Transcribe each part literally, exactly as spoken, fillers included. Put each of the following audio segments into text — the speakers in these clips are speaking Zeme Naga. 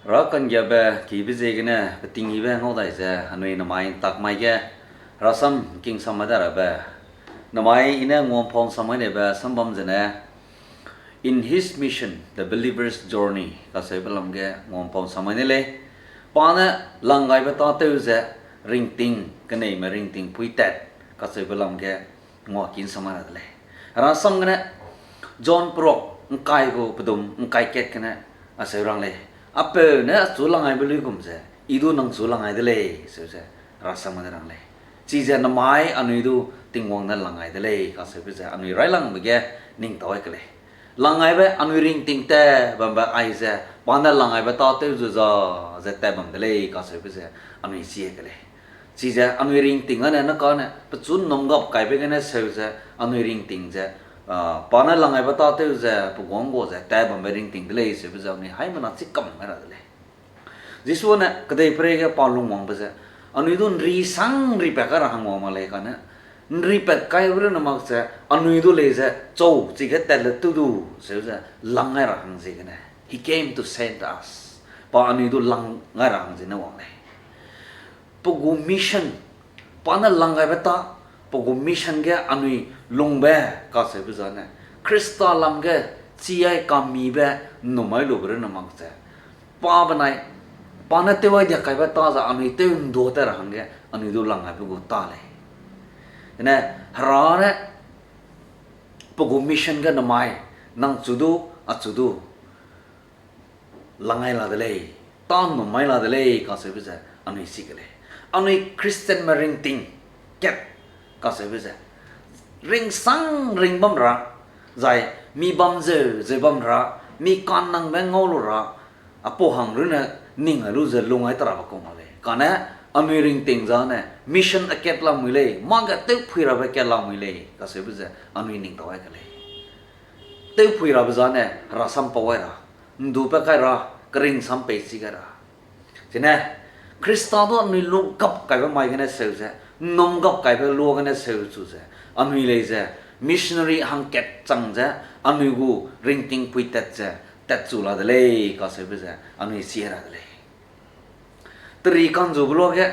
Hera ka'nggiabe kibe ziegene peting yibe ngau dai ze anui namai ntak mai ge, herasam king sam mai da rabe, namai i ne nguampau sam mai nebe sambam zene, In His Mission, The Believer's Journey kacheube lam ge nguampau sam mai ne lei. Pa ne langgaibe tâtew ze ringting, keneime ringting puitat kacheube lam ge ngua kin sam mai ra de lei. Herasam gene John peruak ngkai gu pedum ngkai kat gene acheu rang lei. Apeu ne achu langgaibe luigum ze, i du nang chu langgai de lei, seu ze herasam gene rang lei. Chize namai anui du Tingwang ne langgai de lei kacheube ze anui railangbe ge ning tau ai ke lei. Langgaibe anui ringting tat bambe aize, pa ne langgaibe tâtew zu za ze tat bam de lei kacheube ze anui chi ai ke lei. Chize anui ringting ane ne kane pechu nnum gap kaibe gene seu ze, anui ringting ze, ah, pa ne langgaibe tâtew ze pe guang gu ze tat bambe ringting de lei seube ze anui haimena chikam gai ra de lei. Jisu ne kedeiperei ge pa lungwangbe ze, anui du nri sang nripat kai ra hang wang mak lei kane, nripat kaibe runne mak ze, anui du lei ze chau chige tat le tu du, seu ze lang gai ra hang ziegene, He came to save us. Pa anui du lang gai ra hang ziegene wang lei. Pe gu mission, pa ne langgaibe tâ, pe gu mission ge anui lungbe kacheube zane, Khrista lam ge chi ai kamibe nnum ai lube runne mak ze, pa benai, pa ne tew ai diak kaibe tâ ze anui tew ndua tat ra hangge anui du langgaibe gu tâ lei. Ene, Hera ne pe gu mission ge namai, nang chu du, achu du, lang ai la de lei, tâ nnum mai la de lei kacheube ze anui chi ke lei. Anui Christianme ringting kat kacheube ze, ringsang ring bam ra, zai mi bam zeu zeu bam ra, mi kannangbe ngau lu ra, apau hang runne ning ai lu ze lung ai ta rabe kau mak lei. Kane anui ringting zane mission akat lamui lei, mâ ge tewphui rabe kat lamui lei kacheube ze anui ning tau ai ke lei. Tewphui rabe zane herasam pau ai ra, ndupat kai ra, keringsam pei chi gai ra. Chine, Khrista du anui lu gap kaibe mai gene seu ze, nnum gap kaibe lua gene seu chu ze, anui lei ze, missionary hangkat chang ze, anui gu ringting puitat ze, tatchu la de lei kacheube ze anui chi ra de lei. Teri kanzube luage,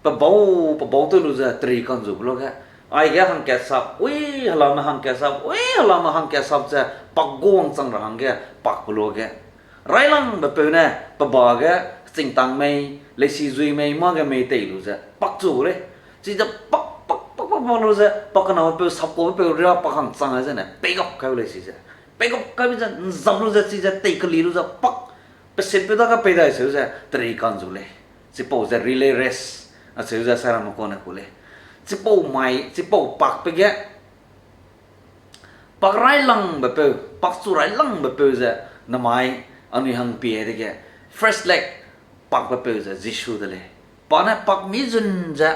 pe bau, pe bau tew lu ze teri kanzube luage, aige hangkat sap, ui, helame hangkat sap, ui, helame hangkat sap ze, pak guang chang ra hangge pakbe luage, railangbe peu ne pe ba ge chingtang mei, leisi zui mei, mâ ge mei tei lu ze pakchu gu lei. Chize pak, pak, pak, pak, pak lu ze, pak kenabe peu, sapkabe peu ria pak hang chang ai zene, peigap kai lei chize. Peigap kaibe ze, nzap lu ze, chize tei keli lu ze, pak, pe sitpeu dage pei dai seu ze, teri kanzu lei. Chipau ze relay race, acheu ze saramme kane ku lei. Chipau mai, chipau pakbe ge, pak railangbe peu, pakchu railangbe peu ze, namai, anui hang pie dege, first leg, pakbe peu ze Jisu de lei. Pa ne pak mi zun ze,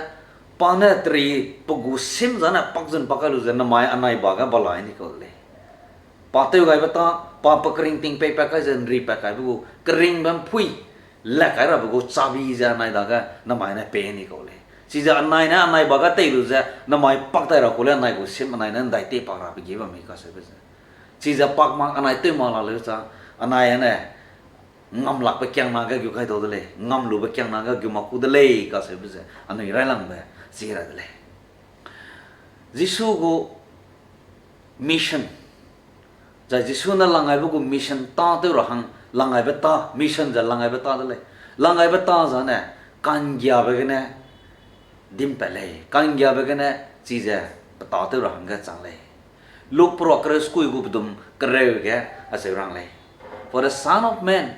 pa ne teri pe gu sim zane pak zun pak kai lu ze namai anai ba ge balai ni kau de lei. Pa tew gaibe tâ, pa pe keringting peipat kai ze nripat kaibe gu keringbe mpui, lat kai rabe gu chabi ze anai dage namai ne pei ni kau lei. Chize anai ne anai ba ge tei lu ze namai pak dai ra ku lei, anai gu sim anai ne ndai tei pak rabe ge bam mi kaseube ze. Chize pak mak anai tew mak la leu cha, anai ane ngamlakbe kiangna ge gu kai dau de lei, ngamlube kiangna ge gu mak ku de lei kaseube ze anui railangbe chi ra de lei. Jisu gu mission, zai Jisu ne langgaibe gu mission tâtew ra hang, langgaibe tâ, mission ze langgaibe tâ de lei. Langgaibe tâ zane, ka'nggiabe gene, dimpat lei, ka'nggiabe gene, chize, pe tâtew ra hangge chang lei. Luk peruak kereu sekui gu pedum kereu ge, acheu rang lei. For the Son of Man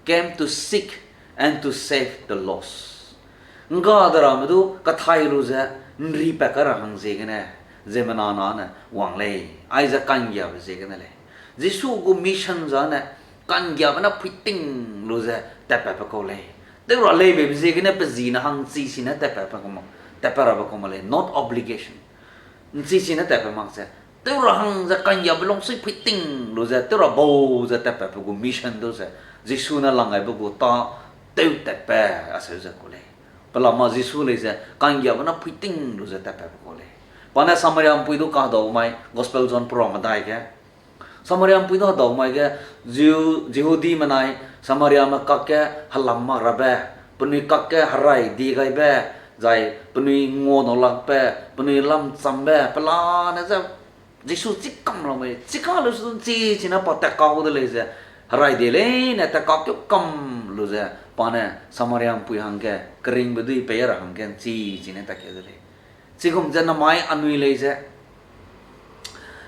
came to seek and to save the lost. Ngga de ramme du kathai lu ze, nripat kai ra hang ziegene, ziemmena na ne wang lei, aize ka'nggiabe ziegene lei. Jisu gu mission zane, ka'nggiabe ne phuiting lu ze tatpatbe kau lei. Tew ra leibeibe ziegene pe ji ne hang nchi sine tatpatbe kau ma, tatpat rabe kau ma lei, not obligation. Nchi sine tatpat mak ze, tew ra hang ze ka'nggiabe lungsui phuiting lu ze, tew ra bau ze tatpatbe gu mission du ze, Jisu ne langgaibe gu tâ tew tatpat acheu ze ku lei. Pelama Jisu lei ze, ka'nggiabe ne phuiting lu ze tatpatbe kau lei. Pa ne Samaria mpui du kahedau mai, Gospel John peruak medai ge. Samaria mpui du hedau mai ge, Jihu-, Jihudime nai, Samariame kakge helam mak rabe, penui kakge herai die gaibe, zai penui nguanau lakbe, penui lamchambe, pelane ze Jisu chî kam lau mei, chî ka lu su du nchi chine pa tat kau de lei ze, herai die leine tat kau keu kam lu ze, pa ne Samaria ’mpui hangge, keringbe dui pei ra hangge nchi chine tat keu de lei. Chigum ze namai anui lei ze,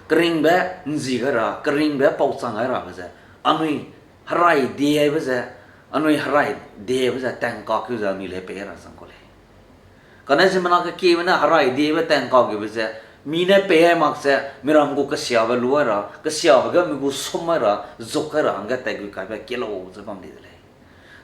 keringbe nzi gai ra, keringbe pauchang gai rabe ze, anui herai diebe ze, anui herai diebe ze, tangka keu ze anui lei pei ra chang kau lei. Kane ziemmena kekieme ne herai diebe tangka keube ze, mi ne pei ai mak ze, miram gu kesiabe lu ai ra, kesiabe ge mi gu sum ai ra, zuk ai ra hangge tat gui kaibe kielau ze bam di de lei.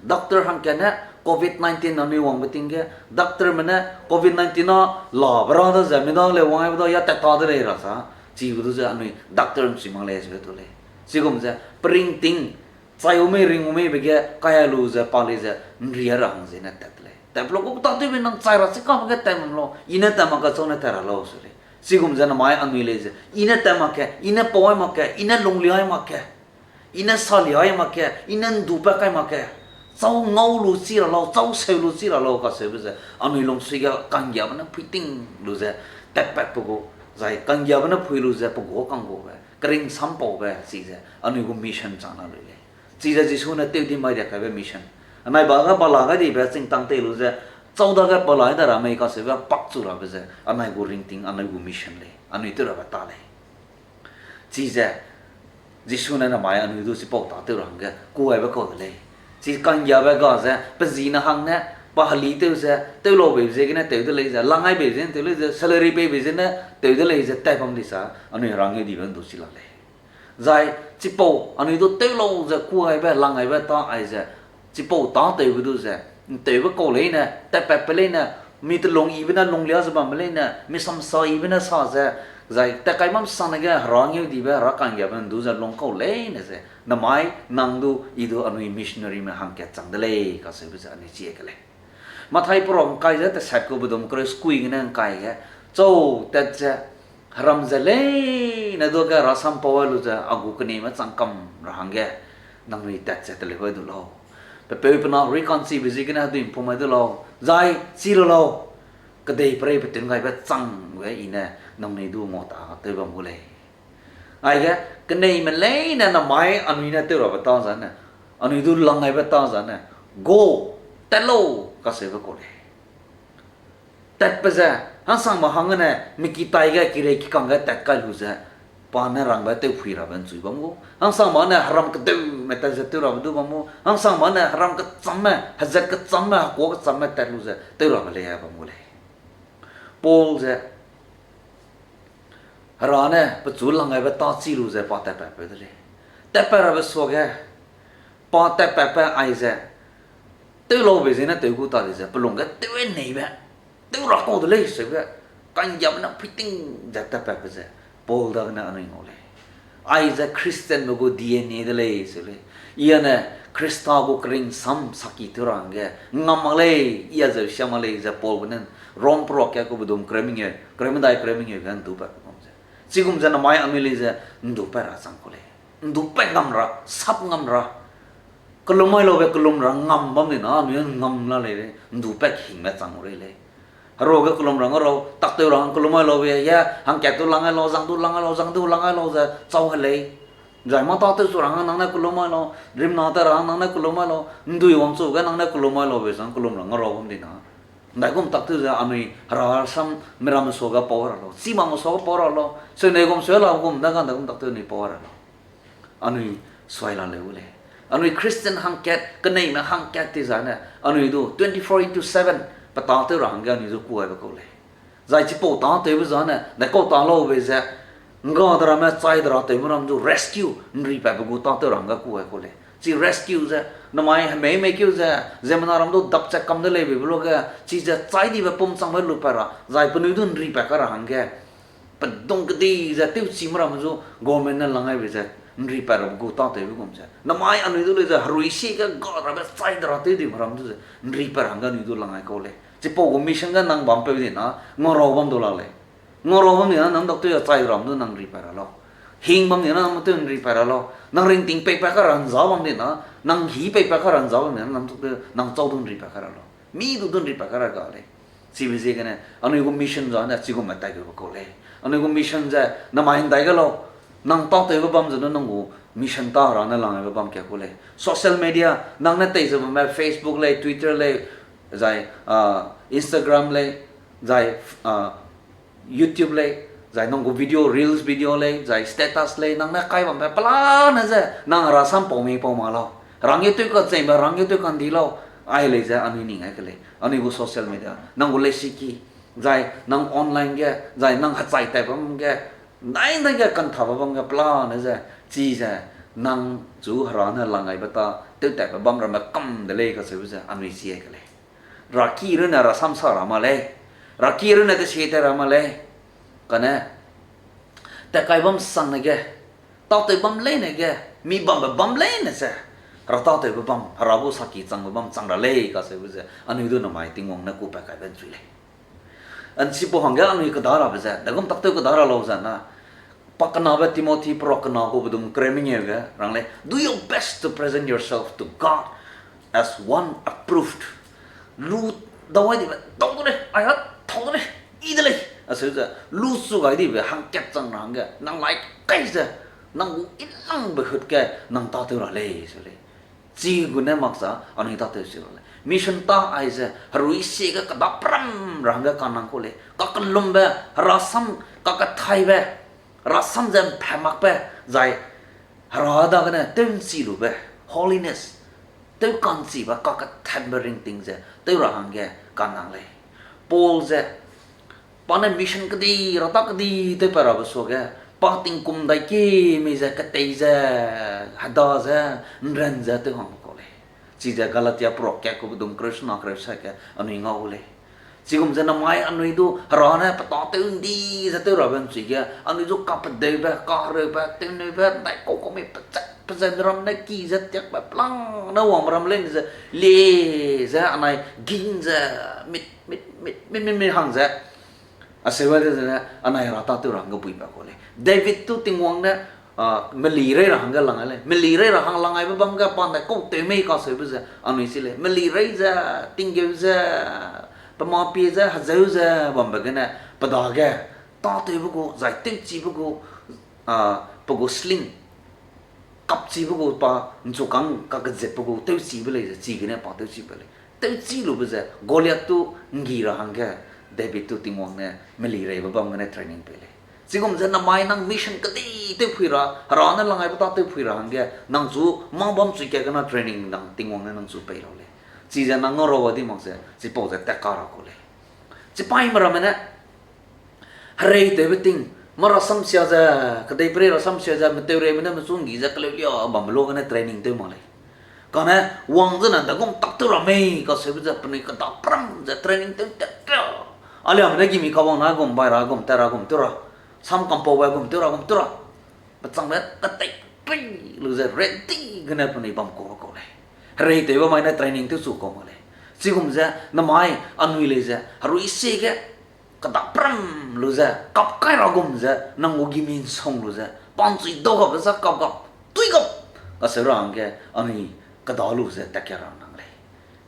Doctor hangkat ne covid nineteen anui wangbe ting ge, doctorme ne covid nineteen a labe ra da ze, mi da lei wang aibe da ya tat ta de lei ra sa, chibe du ze anui doctor ’nchui mak lei ze du lei. Chigum ze, peringting, chai u mei ring u meibe ge kai a lu ze pa lei ze, ’nri ra hang ziene tat lei. Tatbe lau gu tâtewbe nang chai ra chikame ge tat mam lau, I ne tat mak kachau ne tat ra lau se lei. Chigum ze namai anui lei ze, I ne tat mak ge, I ne pau ai mak ge, I ne lunglia ai mak ge, I ne salia ai mak ge, I ne ’ndupat kai mak ge, châu ngau lu chi ra lau, châu seu lu chi ra lau kaseube ze, anui lungsui ge ka'nggiabe ne phuiting lu ze, tatpatbe gu, zai ka'nggiabe ne phui lu ze pe gu ka'ngguabe, kering sampaube chize anui gu mission chang la lui lei. Chize Jisu ne tew di mai riak kaibe mission. Anai ba ge bala gai dibe chingtang tei lu ze, châu dage bala da ra mei kaseube pakchu rabe ze, anai gu ringting, anai gu mission lei, anui tew rabe ta lei. Chize, Jisu ne namai anui du chipau tâtew ra hangge kû gaibe kau de lei. Chi ka'nggiabe ga ze, pe zi ne hang ne, pa heli tew ze, tew laubeibe ziegene tew de lei ze, lang gaibeibe ziegene tew lei ze, salary peibe ziegene tew de lei ze, tat bam di sa, anui herangeu dibe ’ndu chi la lei. Zai, chipau, anui du tew lau ze kû gaibe, lang gaibe tâ aize, chipau tâtewbe du ze, ’ntewbe kau leine, tatpatbe leine, mi telung yibe ne lunglia ze bambe leine, mi samsa yibe ne sa ze, zai tat kai bam sangne ge herangeu dibe, hera ka'nggiabe ’ndu ze lung kau leine ze, namai nang du, I du anui missionaryme hangkat chang de lei kaseube ze anui chi ke lei. Mathai perak ’ngkai ze tesat gu bedum kereu sekui gene ’ngkai ge, châu tat ze, heram ze leine duage rasam pau ai lu ze a gu keneme chang kam ra hangge, nangnui tat ze teleu gai du lau. Pe peu pe na rui ka'nchibe ziegene hedui ’mpum mai du lau. Zai, chi lu lau. Kedeiperei peting gaibe chang ge I ne nangnui du ngau tâtew bam gu lei. Aige, keneime leine namai anui ne tew rabe tâ zane, anui du lang gaibe tâ zane, go, tat lau, kaseube kau lei. Tatbe ze, hangsangme hanggene, miki tai ge, kirei kikang ge tat kai lu ze, pa ne rangbe tewphui rabe ’nchui bam gu. Hangsangme ne heram kedeume tat ze tew rabe du bam gu. Hangsangme ne heram kechamme, hezat kechamme, hekua kechamme tat lu ze tew rabe lei bam gu lei. Paul ze, Hera ne pechu lang gaibe tâ chi lu ze pa tatpatpeu de lei. Tatpat rabe suage, pa tatpatbe aize, tew laube ziegene tew gu ta di ze, pe lung ge tew neibe, tew ra kau de lei seube, ka'nggiabe ne phuiting ze tatpatbe ze, Paul dagene anui ngau lei. Aize Christianme gu D N A de lei seu lei. I â ne Khrista gu kering sam saki tew ra hangge ngam mak lei, I â zeu sia mak lei ze Paulbe ne Rom perak kat gu bedum kereu mengeu, kereu medai kereu mengeu ge ’ndupat bam ze. Chigum ze namai anui lei ze ’ndupat ra chang kau lei. ’Ndupat ngam ra, sap ngam ra. Kelum mai laube kelum ra ngam bam di na, anui ngam la lei lei, ’ndupat hingme chang rei lei. Heruage kelum ra ngarau, taktew ra hang kelum mai laube, ya, hangkat du lang gai lau, zang du lang gai lau, zang du lang gai lau ze, chau he lei. Zai mâ tâtew chu ra hang nang ne kelum mai lau, rimna ta ra hang nang ne kelum mai lau, ’ndui wangchu ge nang ne kelum mai laube sang kelum ra ngarau bam di na. ’Ndaigum taktew ze anui hera sam miramme suage pau ra lau, chî makme suage pau ra lau, seunei gum seu la gum da ga ’ndaigum taktew anui pau ra lau. Anui suai la leu lei. Anui Christian hangkat, keneime hangkat ti zane, anui du twenty-four into seven, pe tâtew ra hangge anui du kû gaibe kau lei. Zai chipau tâtewbe zane, ne kau tâ laube ze, ’ngga de ramme, chai de ra tewme ram du rescue, ’nripatbe gu tâtew ra hangge kû gai kau lei. Chi rescue ze, namai hemei mei keu ze, ziemmena ram du dapchat kam de leibe be luage, chize chai dibe pum changbe lupat ra, zai penui du ’nripat kai ra hangge, pedung kedi ze tewchime ramme zu government ne lang gaibe ze, ’nripat rabe gu tâtewbe gum ze, namai anui du lei ze herui sie ge ga rabe chai de ra tew dime ram du ze, ’nripat ra hangge anui du lang gai kau lei. Chipau gu mission ge nang bampeu di na, ngarau bam du la lei. Ngarau bam di na, nang dau tew a chai de ram du nang ’nripat ra lau. Hing bam di na nang tew ’nri pat ra lau. Nang ringting peipat ka ra ’nza bam di na, nang hî peipat ka ra ’nza bam di na, nang tu, nang chau du ’nri pat ka ra lau. Mi du du ’nri pat ka ra ga lei. Chibe ziegene, anui gu mission zane chigum metai gebe kau lei. Anui gu mission ze, namai ’ndai ga lau, nang tâtewbe bam ze du nang gu mission tâ ra ne lang gaibe bam ka kau lei. Social media, nang ne tei ze bamme Facebook lei, Twitter lei, zai, ah, Instagram lei, zai, ah, YouTube lei, zai nang gu video, reels video lei, zai status lei, nang ne kai bambe pelane ze, nang herasam pau mei pau ma lau. Rangge tew kacheime, rangge tew kandi lau. Ai lei ze anui ning ai ke lei. Anui gu social media, nang gu leisiki, zai nang online ge, zai nang hechai tai bam ge, nai nai ge kanthabe bam ge pelane ze, chize nang chu hera ne lang gaibe tâ, tew tatbe bam ramme kam de lei kacheube ze anui chi ai ke lei. Raki runne herasam sa ra ma lei. Raki runne desie tai ra ma lei. Kane, tat kai bam sangne ge, tâtew bam leine ge, mi bambe bam leine ze, hera tâtewbe bam, hera gu saki changbe bam chang ra lei kacheube ze anui du namai Tingwang ne kûpat kaibe ’nchui lei. Anchipau hangge anui keda rabe ze, dagum taktew keda ra lau ze na, pa kenabe Timothy perak kena gu bedum kereu mengeu ge rang lei, Do your best to present yourself to God as one approved. Lu dau gai dibe, dau de lei, ai ha, tau de lei, i de lei. Aseu ze, lu chu gai dibe hangkat chang ra hangge, nang lai kai ze, nang gu ilangbe hut ge, nang tâtew ra lei, seu lei. Chigune maksa, anui tâtew si ra lei. Mission tâ aize, herui sie ge keda pram ra hangge kanang kau lei. Kakellumbe, herasam, kakethaibe, herasam ze ’mphe makbe, zai, hera dagene tew ’nchi lube, holiness, tew ka'nchibe, kakethenbe ringting ze, tew ra hangge kanang lei. Paul ze, pa ne mission kedi, ra tâ kedi, tewpat rabe suage, pa tingkum dai ki mei ze, ketei ze, heda ze, ’nran ze, tew hangbe kau lei. Chize Galatia perak kat gu bedum kereu sena kereu sai ge anui ngau gu lei. Chigum ze namai anui du hera ne petâtew ’ndi ze tew rabe ’nchui ge, anui du kapedeube, kahereube, tewneube, ’ndaikau kau mei pezat, pezat ramme ne ki ze tiakbe pelang ne wangbe ramme leine ze, lie ze anai ging ze, mit, mit, mit, mit, mit, mit hang ze, aseu de zene, anai hera tâtew ra hangge buipat kau lei. David tu Tingwang ne, ah, meli rei ra hangge lang gai lei. Meli rei ra hang lang gaibe bam ge pa ’ndaikau tew mei kaseube ze anui chi lei. Meli rei ze, tinggeu ze, pe mapie ze, hezeu ze bambe gene, pe dage, tâtewbe gu, zai tewchibe gu, ah, pe gu sling, kapchibe gu pa, ’nchukâng kakezatbe gu tewchibe lei ze, chigene pa tewchibe lei. Tewchi lube ze Goliath tu ’nggi ra hangge, David tu Tingwang ne meli reibe bam gene training pei lei. Chigum ze namai nang mission kedi tewphui ra, hera ne lang gaibe tâ tewphui ra hangge, nang chu mâ bam chui ka gene training nang Tingwang ne nang chu pei lau lei. Chize nang ngau ra wa di mak ze, chipau ze tat ka ra kau lei. Chipaîme ramme ne, hereitewbe ting, mâ rasam sia ze, kedeiperei rasam sia ze, meteureime ne mechu ’nggi ze, keleulia bambe luagene training tew mak lei. Kane, wang zene, dagum tak tew ra mei, kaseube ze, penui kedapram ze, training tew tat ra. Aliame ne gimi kawang na gum bai ra, gum tat ra, gum tew ra. Sam kampau bai gum tew ra, gum tew ra. Pechangbe katei pei lu ze ready gene penui bam kau kau lei. Hereitewbe mai ne training tewchu kau mak lei. Chigum ze namai anui lei ze, herui sie ge, kedapram lu ze, kap kai ra gum ze, nang gu gimi ’nsung lu ze, pa ’nchui dau gabe ze kap gap, tui gap, kaseu ra hangge anui keda lu ze tat ka ra nang lei.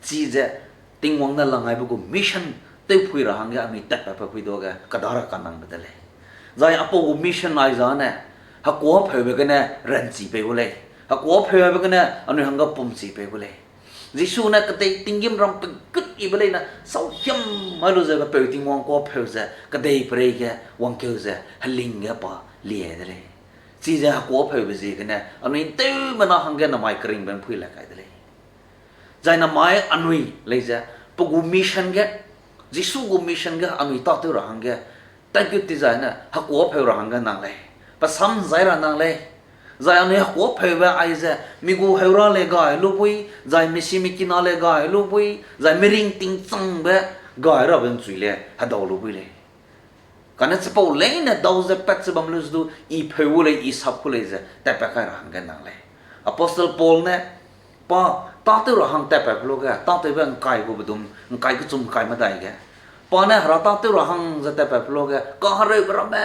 Chize Tingwang ne lang gaibe gu mission tewphui ra hangge anui tatpat pe pui dage keda ra kanangbe de lei. Zai apau gu mission ai zane, hekuâpheube gene ranchi pei gu lei. Hekuâpheube gene anui hangge pumchi pei gu lei. Jisu ne kedei tinggîm ram pegut yibe leine, sauhiam mai lu ze pe peu Tingwang kuâpheu ze, kedeiperei ge wangkeu ze, heling ge pa lie de lei. Chize hekuâpheube ziegene, anui ’nteumena hangge namai keringbe ’mpui le kai de lei. Zai namai anui lei ze, pe gu mission ge, Jisu gu mission ge anui tâtew ra hangge, tatgut ti zai ne, hekuâpheu ra hangge nang lei. Pe sam zai ra nang lei. Zai anui hekuâpheube aize, mi gu heura le gai lu bui, zai misi mikina le gai lu bui, zai miring tingchangbe gai rabe ’nchui le hedau lu bui lei. Kane chipau leine dau ze pat ze bam lu ze du, i pheu gu lei, i sap gu lei ze tatpat kai ra hangge nang lei. Apostle Paul ne, pa tâtew ra hang tatpatbe luge, tâtewbe ’ngkai gu bedum, ’ngkai kechum ’ngkai medai ge, Pa ne hera tâtew ra hang ze tatpat pe luage, kahereube ramme,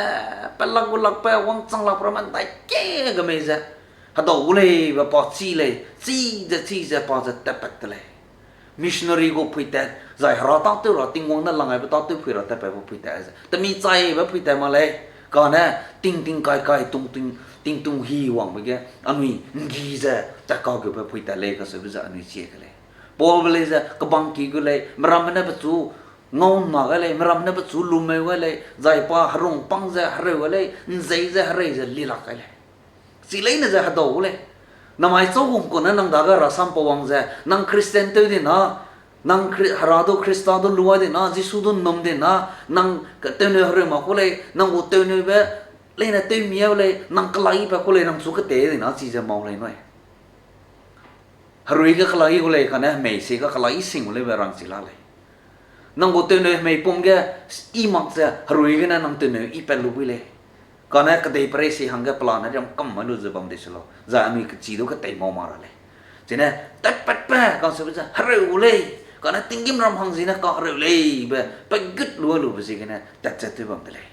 pelak gu lakbe, wangchang lakbe ramme ’ndai kie ge mei ze, hedau gu lei be pa chî lei, chî ze chî ze pa ze tatpat de lei. Missionary gu phuitat, zai hera tâtew ra, Tingwang ne langaibe tâtew phui ra tatpatbe phuitat ze, temi chaibe phuitat mak lei, kane ting ting kai kai, tung ting, tingtung hi wangbe ge, anui ’nggi ze tat kageube phuitat lei kacheube ze anui chie ke lei. Paulbe lei ze kebang ki gu lei, meramme ne pechu ngau na gai lei, meramme ne pechu lumeu gai lei, zai pa herung pang ze hereu gai lei, ’nzei ze herei ze lilak gai lei. Chi leine ze hedau gu lei. Namai chau gum kune nang dage rasam pau wang ze, nang Christian tew di na, nang Khri-, hera du Khrista du luai di na, Jisu du ’nnum di na, nang ke tewneu hereu mak ku lei, nang gu tewneube leine tewmieu lei, nang kelak i pat ku lei, nang chu ketei di na, chize mau lei nui. Herui ge kelak i gu lei, kane hemei sie ge kelak i sing gu lei be rangchi la lei. Nang gu tewneu hemei pum ge i mak ze herui gene nang tewneu i pat lu bui lei. Kane kedeiperei si hangge pelane riam kam mai lu ze bam di se lau. Zai anui kechi du ketei mau mak ra lei. Chine, tatpatbe kacheube ze hereu gu lei. Kane tinggîmram hang ziene kahereu lei be, pegut lu lube ziegene tat ze tew bam de lei.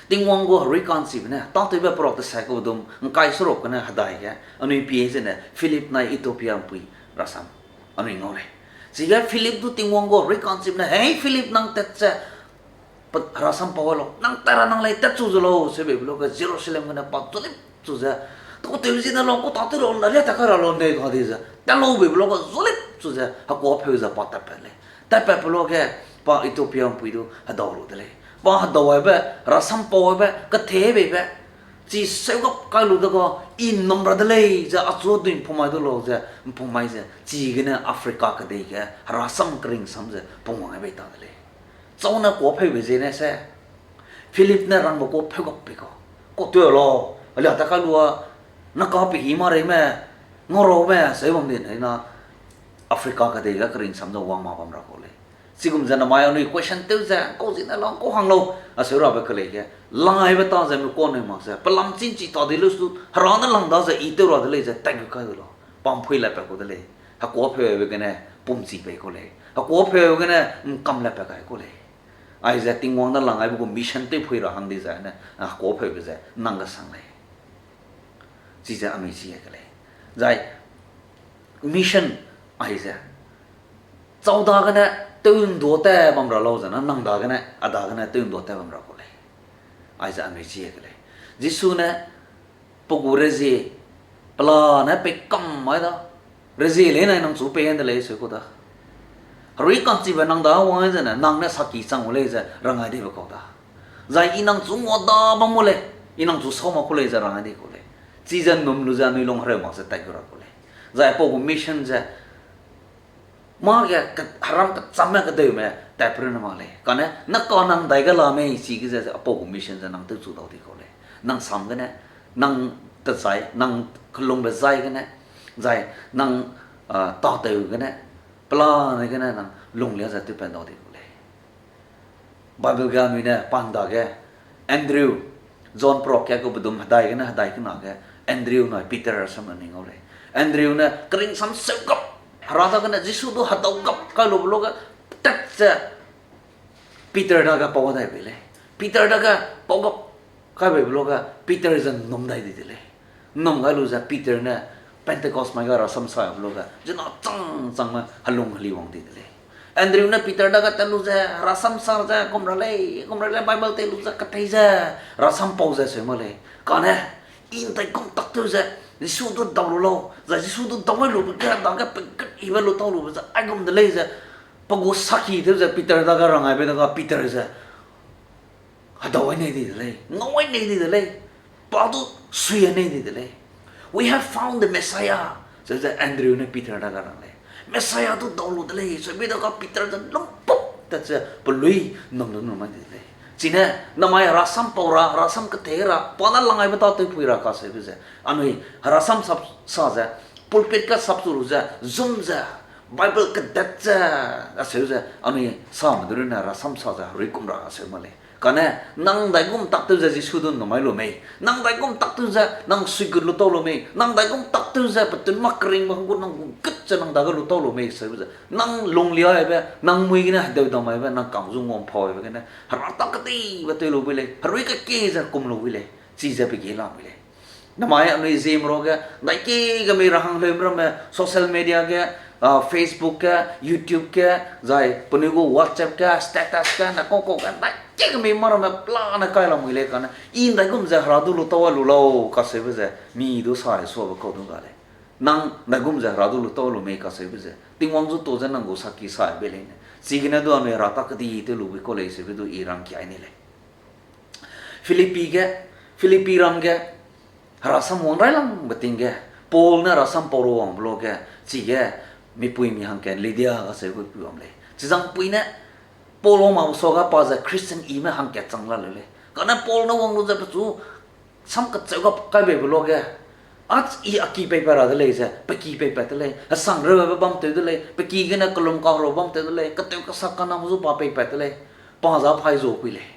Tingwang gu herui ka'nchibe ne tâtewbe Perok tesai kau dum ’ngkai seruk gene hedai ge, anui pie zene Philip nai Ethiopia ’mpui rasam anui ngau lei. Chige Philip du Tingwang gu herui ka'nchibe ne, hei Philip nang tat ze, pe-, rasam pau lau, nang tat ra nang lei tatchu ze lau, seube be luage Jerusalem gene pa zolip chu ze, tu tew ziene lau, ku tâtew lau, la lia ta kai ra lau, ’ndei ga di ze, tat lau be be luage zolip chu ze, hekuâpheu ze pa tatpat lei. Tatpat pe luage, pa Ethiopia ’mpui du hedau lu de lei. Pa hedau aibe, rasam pau aibe, ketebeibe, chi seugap kai lu de ga, i ’nnum ra de lei ze, achu dui ’mpumai du lau ze, ’mpumai ze, chigene Africa kedei ge herasam keringsam ze pungwang bei ta de lei. Chau ne kuâpheube ziene se, Philip ne rangbe kuâpheu gap pei kau, kau teu lau, alia ta kai lu a, na ka pehî ma reime, ngauraume, seu bam di na, Africa kedei ge keringsam ze wang ma bam ra kau lei. Chigum ze namai anui question tew ze, kau ziene lau, kau hang lau, aseu rabe kelei ge, langaibe ta ze mi kuâ nui mak ze, pelam chînchi ta di lu su, hera ne lang da ze i tew ra de lei ze, tat gu kai lau. Pa ’mphui le pat kau de lei. Hekuâpheu gene pumchi pei kau lei. Hekuâpheu gene ’ngkam le pat kai kau lei. Aize Tingwang ne langaibe gu mission tewphui ra hang di zai ne, hekuâpheube ze nang kesang lei. Chize anui chi ke lei. Zai mission aize, chau dagene tew ’nduâ ta bam ra lau ze na, nang dagene, a dagene tew ’nduâ ta bam ra kau lei. Aize anui chi ke lei. Jisu ne pe gu rezie, pelane pei kam mai da, rezie lei nai nang chu pei de lei seu kau da. Herui ka'nchibe nang da wang zene, nang ne saki chang gu lei ze rangai dibe kau da. Zai i nang chu ngua da bam gu lei, i nang chu sau mak ku lei ze rangai di kau lei. Chize ’nnum lu ze anui lung hereu mak ze tat gu ra kau lei. Zai apau gu mission ze, mâ ge ke-, heram kechamme kedeume tatpe runne mak lei. Kane, ne ka nang dai ge la mei chige ze apau gu mission ze nang tewchu dau di kau lei. Nang sam gene, nang tezai, nang kelungbe zai gene, zai nang, ah, tâtew gene, pelane gene nang lunglia ze tewpat dau di kau lei. Bible ge anui ne pan dage, Andrew, John Perok kat gu bedum hedai gene hedai kena ge, Andrew nai Peter sam anui ngau lei. Andrew ne keringsam seugap, hera dagene Jisu du hedau gap kai lube luage, tat ze Peter dage pau dai bei lei. Peter dage pau gap kai bei be luage Peter ze ’nnum dai di de lei. ’Nnum gai lu ze Peter ne Pentecost mai ga rasam sa be luage, zena chang changme helung heli wang di de lei. Andrew ne Peter dage tat lu ze, rasam sa ze, kum ra lei, kum ra lei, Bible tei lu ze, ketei ze, rasam pau ze seu mak lei. Kane, i ’ntai kum tak tew ze, Jisu du dau lu lau, zai Jisu du dau ai lube ge, dage pe kat ibe lu tau lube ze, aigum de lei ze, pe gu saki tew ze, Peter dage rangaibe dage, Peter ze, hedau ai nei di de lei, ngau ai nei di de lei, pa du sui ai nei di de lei. We have found the Messiah, ze ze Andrew ne Peter dage rang lei. Messiah du dau lu de lei, seube dage Peter ze lumpup tat ze pelui ’nnum du ’nnum ai di de lei. Chine, namai rasam pau ra, rasam ketei ra, pa ne langaibe tâtewphui ra kaseube ze, anui rasam sap sa ze, pulpit ge sap chu lu ze, zum ze, Bible kedat ze, aseu ze, anui same du runne rasam sa ze, herui kum ra aseu mak lei. Kane, nang daigum tak tew ze Jisu du ’nnum mai lu mei. Nang daigum tak tew ze nang suigut lu tau lu mei. Nang daigum tak tew ze petun mak keringbe hanggu nang gu gut ze nang dage lu tau lu mei seube ze, nang lunglia aibe, nang mui gene hedeu dam aibe, nang kam zu nguampau aibe gene, hera tak kedibe tew lu bui lei, herui kekie ze kum lu bui lei, chize pe ge lam bui lei. Namai anui Zeme ruage, ’ndaiki ge mei rahang leume ramme, social media ge, ah, Facebook ge, YouTube ge, zai penui gu WhatsApp ge, status ge, na kau kau ge, ’ndaiki ge mei mâ ramme pelane kai lam mui lei kane, I ’ndaigum ze hera du lu tau a lu lau kaseube ze, mi du sa suabe kau du ga lei. Nang ’ndaigum ze hera du lu tau lu mei kaseube ze, Tingwang zu tu ze nang gu saki sa be leine. Chigene du anui hera tak kedi tew lu bui kau lei seube du I rangkia ni lei. Philippi ge, Philippi ram ge, hera sam wang railangbe ting ge, Paul ne hera sam pau ru wangbe luage, chige, mipuimi hangkat Lydia kaseu gu pui wang lei. Chizang pui ne, Paul wang mak suage pa ze Christian ime hangkat chang la leu lei. Kane Paul ne wang lu ze pechu, sam kacheu ga kaibe be luage, a I a ki peipat ra de lei ze, pe ki peipat de lei, hesang reube bam tew de lei, pe ki gene kelum kahero bam tew de lei, katew kasak kaname zu pa peipat de lei, pa za phai zu pui lei.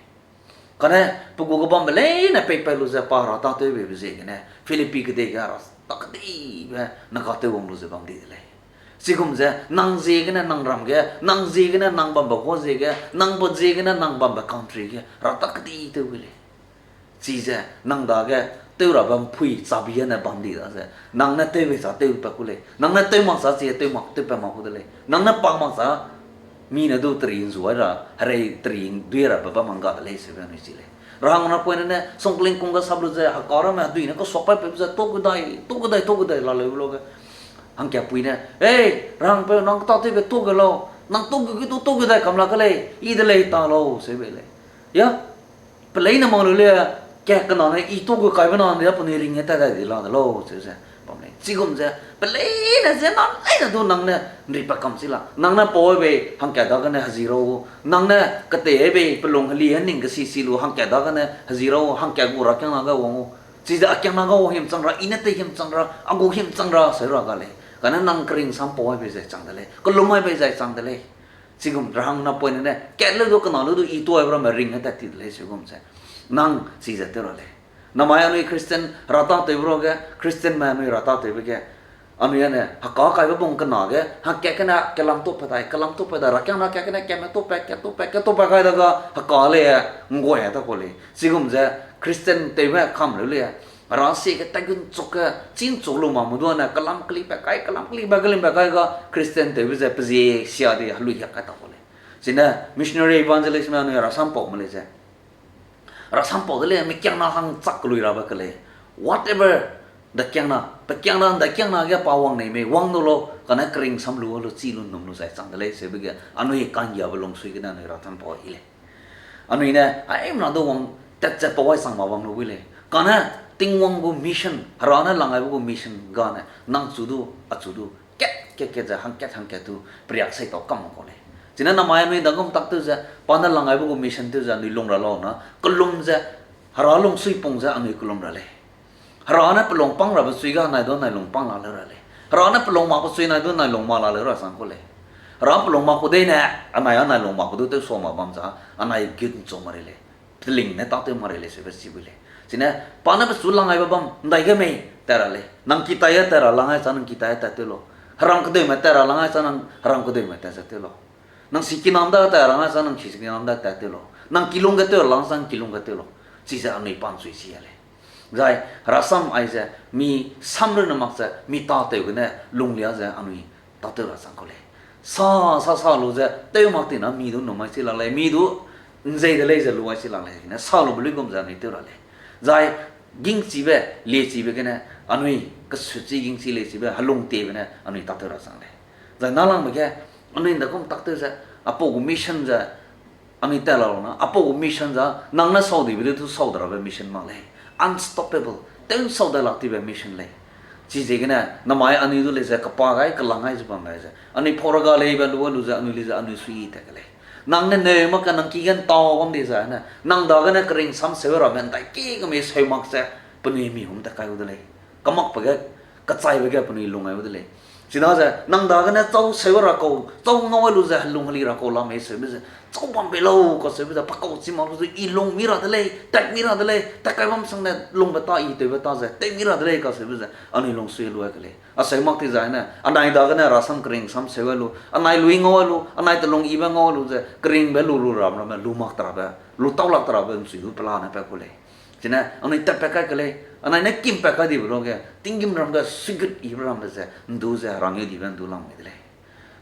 Kane, pe gu kebambe leine peipat lu ze pa hera tâtewbe ziegene, Philippi kedei ge hera tak kedibe naka tew wang lu ze bam di de lei. Chigum ze, nang ziegene nang ram ge, nang ziegene nang bambe hua ziege, nang be ziegene nang bambe country ge, hera tak kedi tew gu lei. Chize, nang dage, tew rabe ’mpui chabi ne bam di da ze, nang ne tewbe cha tewpat ku lei, nang ne tew mak cha chi tew mak, tewpat mak ku de lei, nang ne pak mak cha, mi ne du teri ’nzu ai ra, herei teri ’ndui rabe bam hangga de lei seube anui chi lei. Rahang napoine ne, songkling kung ga sap lu ze, heka ramme hedui ne kasuak paipeube ze, tu kedai, tu kedai, tu kedai la leu luage. Hangkat pui ne, ei, rahangpeu nang ketâtewbe tu ge lau, nang tu ge du tu kedai kam la ke lei, I de lei ta lau, seube lei. Ya, peleine mak lu le, ka kena ne I tu ge kaibe na ne, penui ring ge tat dai di la de lau, cheu ze, bam lei. Chigum ze, peleine ze na leine du nang ne, ’nripat kam chi la, nang ne pau bei, hangkat dagene hezi rau gu, nang ne ketei bei, pelung heli, hening kesisi lu, hangkat dagene hezi rau gu, hangkat gu rakiangna ga wang gu. Chize akiangna ga wang him chang ra, I ne tei him chang ra, a gu him chang ra, seu ra ga lei. Kane nang kering sam pau ai bei zai chang de lei, kelum ai bei zai chang de lei. Chigum rahang napoine ne, kat leu du kena leu du I tu aibe ramme ring ge tat ti de lei, chigum ze. Nang chize tew ra lei. Namai anui Christian hera tâtewbe ruage, Christianme anui hera tâtewbe ge, anui ane, heka kaibe bung kena ge, hangkat gene kelam tupat dai, kelam tupat dai, rakiangna kat gene kame tupat, kat tupat, kat tupat kai daga, heka lei, ’nggua ta ku lei. Chigum ze, Christian tewme kam leu lei, hera sie ge taigun chuk ge, chînchuk lu mak mu du ane, kelam kelipat kai, kelam kelipat, kelipat kai ga, Christian tewbe ze, pezie sia di, helui hiak kai ta ku lei. Chine, missionary evangelistme anui hera sam pau me lei ze. Hera sam pau de lei, mi kiangna hang chak kelui rabe ke lei. Whatever, ’ndakiangna, pe kiangna, ’ndakiangna ge pa wang nei mei, wang du lau, kane kering sam lu, lu chi lu ’nnum lu zai chang de lei, seube ge, anui ka'nggiabe lungsui gene anui hera sam pau i lei. Anui ne, aimna du wang tat ze pau ai sang ma bam lu bui lei. Kane, Tingwang gu mission, hera ne lang aibe gu mission gane, nang chu du, achu du, kat, kat, kat ze, hangkat, hangkat du, periak sei tau kam kau lei. Chine namai anui dagum tak tew ze, pa ne lang aibe gu mission tew ze, anui lung ra lau na, kelum ze, hera lungsui pung ze, anui kelum ra lei. Hera ne pelung pang rabe chui ga nai du nai lung pang la leu ra lei. Hera ne pelung makbe chui nai du nai lung mak la leu ra sang ku lei. Hera pelung mak ku dei ne, anai a nai lung mak ku du tew sua mak bam za, anai gut ’nchau ma rei lei. Peling ne tâtew ma rei lei seube chi bui lei. Chine, pa ne pechu lang aibe bam, ’ndaige mei, tat ra lei. Nang kitai a tat ra lang ai cha nang kitai a tat tew lau. Heram kedeume tat ra lang ai cha nang heram kedeume tat ze tew lau. Nang sikinam da tat ra lang ai cha nang sikinam da tat tew lau. Nang kilung ge tew ra lang cha nang kilung ge tew lau. Chize anui pa ’nchui chi a lei. Zai, rasam aize, mi samrunne mak ze, mi tâtew gene, lunglia ze, anui tâtew ra chang kau lei. Sa, sa, sa lu ze, tew mak tina mi du ’nnum ai chi lak lei, mi du ’nzei de lei ze lu ai chi lak lei, ne sa lube luigum ze anui tew ra lei. Zai, gingchibe, liechibe gene, anui, kesuchi gingchi liechibe, helung tiebe ne, anui tâtew ra chang lei. Zai nâlangbe ge, anui ’ndagum tak tew ze, apau gu mission ze, anui tat la lu na, apau gu mission za, nang ne sau dibe du tu sau de rabe mission mak lei. Unstoppable, tew ’nsau dai lak tibe mission lei. Chiziegene, namai anui du lei ze, kepa gai, kelang gai ze bam gai ze. Anui pau ra ga leibe lu, lu ze, anui lei ze, anui sui tat ke lei. Nang ne neu mak ke nang ki ge ’ntau bam di zai ne, nang dagene kering sam seu ramme ’ndaiki ge mei seu mak ze, penui mi hum tat kai gu de lei. Kemakbe ge, kechaibe ge penui lung ai gu de lei. Chidaze nang dagene châu seu ra kau, châu ngau lu ze helung heli ra kau la mei seube ze, châu bam bei lau kaseube ze, pe kau chi mak lu ze, i lung mi ra de lei, tat mi ra de lei, tat kai bam sangne lungbe ta, i tewbe ta ze tew mi ra de lei kaseube ze, anui lungsui lu ai ke lei. Aseu mak ti zai ne, anai dagene rasam kering sam seu lu, anai lui ngau lu, anai telung ibe ngau lu ze, keringbe lu lu ram ramme, lu mak terabe, lu tau lak terabe ’nchui du pelane pa ku lei. Chine, anui tatpat kai ke lei, anai ne kimpat kai dibe luage, tinggîm ram ge suigut ibe rambe ze, ’ndu ze, herangeu dibe ’ndu lang mei de lei.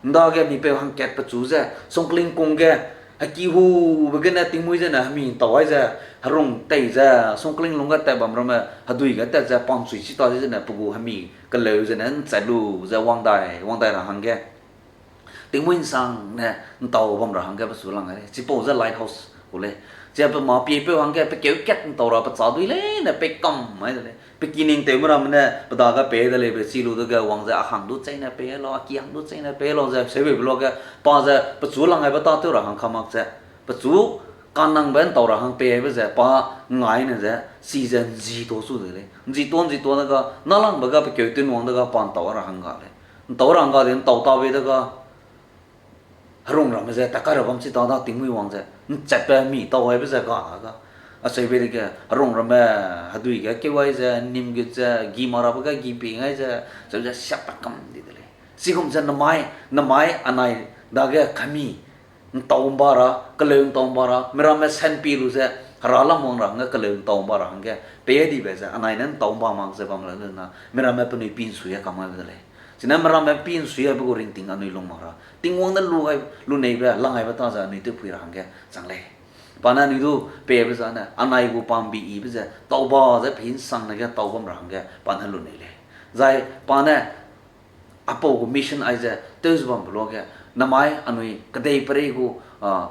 ’Ndage mipeu hangkat pechu ze, sungkling kung ge, heki hube gene tingmuî zene hemi ’ntau ai ze, herung tei ze, sungkling lung ge tat bam ramme, hedui ge tat ze, pa'nchui chi ta di zene, pe gu hemi keleu zene, ’nchat lu ze, wang dai, wang dai ra hangge. Tingmuî ’nsangne ’ntau bam ra hangge pechu lang ai lei, chipau ze lighthouse ku lei. Chia pe mâ piepeu hangge pe keu kat ’ntau ra pe châ dui leine pei kam mai de lei. Pe kiningtewme ramme ne pe dage pei de leibe chi lu dege wang ze a hang du cheîne pei lau, a ki hang du cheîne pei lau ze, seubeibe luage, pa ze pechu lang aibe tâtew ra hang ka mak ze, pechu kanangbe ’ntau ra hang peibe ze, pa ngaine ze, chi ze ’nzi tuâ chu de lei. ’Nzi tuâ, ’nzi tuâ dega, nâlangbe ga pe keu tun wang dega pa ’ntau ra hang ga lei. ’Ntau ra hang ga de, ’ntau ta bei dega, herung ramme ze, tat kai ra bam chi ta da tingmuî wang ze, ’nchatbe mi tau aibe ze ga ga. Acheube dege, herung ramme, hedui ge keu ai ze, ’nnim gut ze, gi ma rabe ge gi ping ai ze, zeu ze siakpat kam di de lei. Chigum ze namai, namai anai dage kami ’ntau ’mba ra, keleu ’ntau ’mba ra, miramme sanpi lu ze, hera lam wang ra hangge keleu ’ntau ’mba ra hangge, pei dibe ze, anai ne ’ntau ’mba mak ze bam la leu na, miramme penui pinsui a kam aibe de lei. Chine miramme pinsui aibe gu ringting anui lung mak ra, Tingwang ne lu gai, luneibe, lang aibe ta ze anui tewpui ra hangge chang lei. Pa ne anui du peibe zane, anai gu pa'mbi yibe ze, tauba ze pe ’nsangne ge tau bam ra hangge, pa ne lunei lei. Zai, pa ne, apau gu mission aize tew ze bambe luage, namai anui kedeiperei gu, a,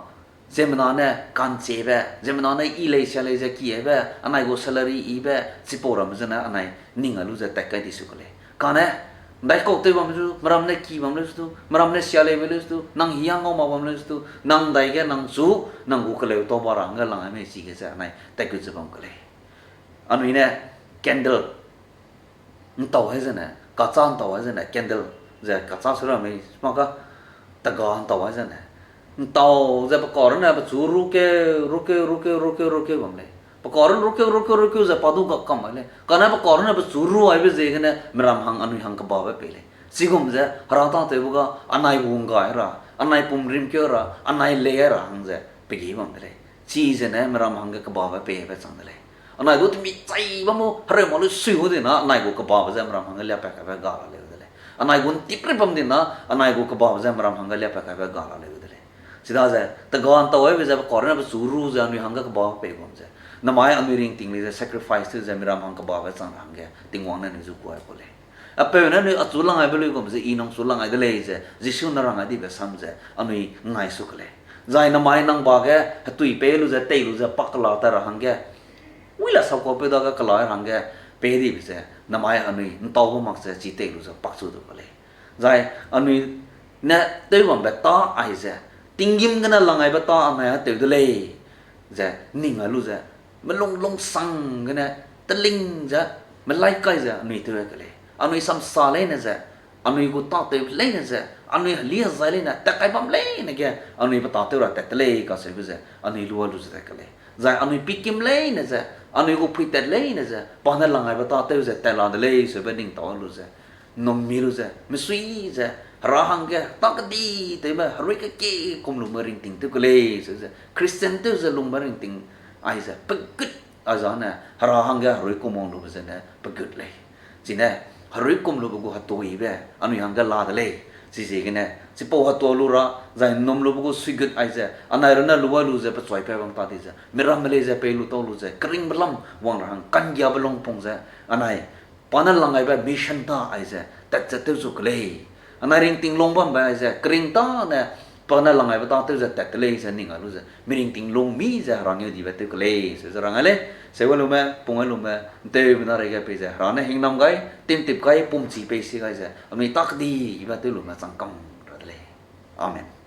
ziemmena ne ka'nchibe, ziemmena ne yi lei sia lei ze kiebe, anai gu salary yibe, chipau ramme zene anai ning a lu ze tat kai di su ke lei. Kane, ’ndaikau tew bam leu su, meram ne ki bam leu su, meram ne sia leibe leu su, nang hia ngau mak bam leu su, nang ’ndaige nang chu, nang gu keleu tauba ra hangge lang ai mei chige ze anai tat gut ze bam ke lei. Anui ne candle ’ntau ai zene, kachâ ’ntau ai zene, candle ze kachâ su ra mei, sma ka, tega ’ntau ai zene. ’Ntau ze pe kau runne pechu rukeu, rukeu, rukeu, rukeu, rukeu bam lei. Pe kau run rukeu, rukeu, rukeu ze pa du ga kam ai lei. Kane pe kau runne pechu ru aibe ziegene, meram hang anui hang kebabe pei lei. Chigum ze, hera tâtewbe ga, anai gu ’nggai ra, anai pumrimkeu ra, anai lei ra hang ze, pe gi bam de lei. Chizene, meram hangge kebabe peibe chang de lei. Anai gu temi chai bam mu, hereu mak lu sui gu di na, anai gu kebabe ze meram hangge liapat kaibe ga la leu de lei. Anai gu ’ntip rei bam di na, anai gu kebabe ze meram hangge liapat kaibe ga la leu de lei. Chidaze, tega ’ntau aibe ze pe kau runne pechu ru ze anui hangge kebabe pei bam ze, namai anui ringting lei ze sacrifice tew ze meram hang kebabe chang ra hangge, Tingwang ne anui zu kuai ku lei. Apeu ne anui achu lang aibe luigum ze, i nang chu lang ai de lei ze, Jisu ne rang ai dibe sam ze, anui ngai su ke lei. Zai namai nang ba ge, hetui pei lu ze, tei lu ze, pak kela ta ra hangge, wi la sapkapeu dage kela ra hangge, pei dibe ze, namai anui ’ntau bam mak ze, chi tei lu ze, pak chu du ke lei. Zai anui ne tew bambe tâ aize, tinggîm gene lang aibe tâ anai a tew de lei, ze ning a lu ze, melung lungsang gene, teling ze, melai kai ze anui tew ke lei. Anui samsa leine ze, anui gu tâtew leine ze, anui heli hezai leine, tat kai bam leine ge, anui pe tâtew ra tat de lei kaseube ze, anui lu a lu ze tat ke lei. Zai anui pikim leine ze, anui gu phuitat leine ze, pa ne lang aibe tâtew ze tat la de lei seube ning tau a lu ze, ’nnum mi lu ze, mesui ze, hera hangge, tâ kedi tewme, herui kekie kum lume ringting tew ke lei, se ze, Christian tew ze lungme ringting aize, pegut, a zane, hera hangge herui kum wang lube zene, pegut lei. Chine, herui kum lube gu hetuibe, anui hangge la de lei. Chiziegene, chipau hetua lu ra, zai ’nnum lube gu suigut aize, anai runne lu a lu ze, pechuai pei bam ta di ze, miramme lei ze pei lu tau lu ze, keringbe lam wang ra hang, ka'nggiabe lungpung ze, anai, pa ne lang aibe mission tâ aize, tat ze tew zu ke lei. Anai ringting lung bambe aize, kering tâne, pa ne lang aibe tâtew ze tat de lei ze ning a lu ze, mi ringting lung mi ze herangeu dibe tew ke lei, se ze rang ai lei, sewa lume, pung ai lume, ’nteube na reige pei ze, hera ne hingnam gai, timtip gai, pumchi pei si gai ze, anui tâ kedibe tew lume chang kam ra de lei. Amen.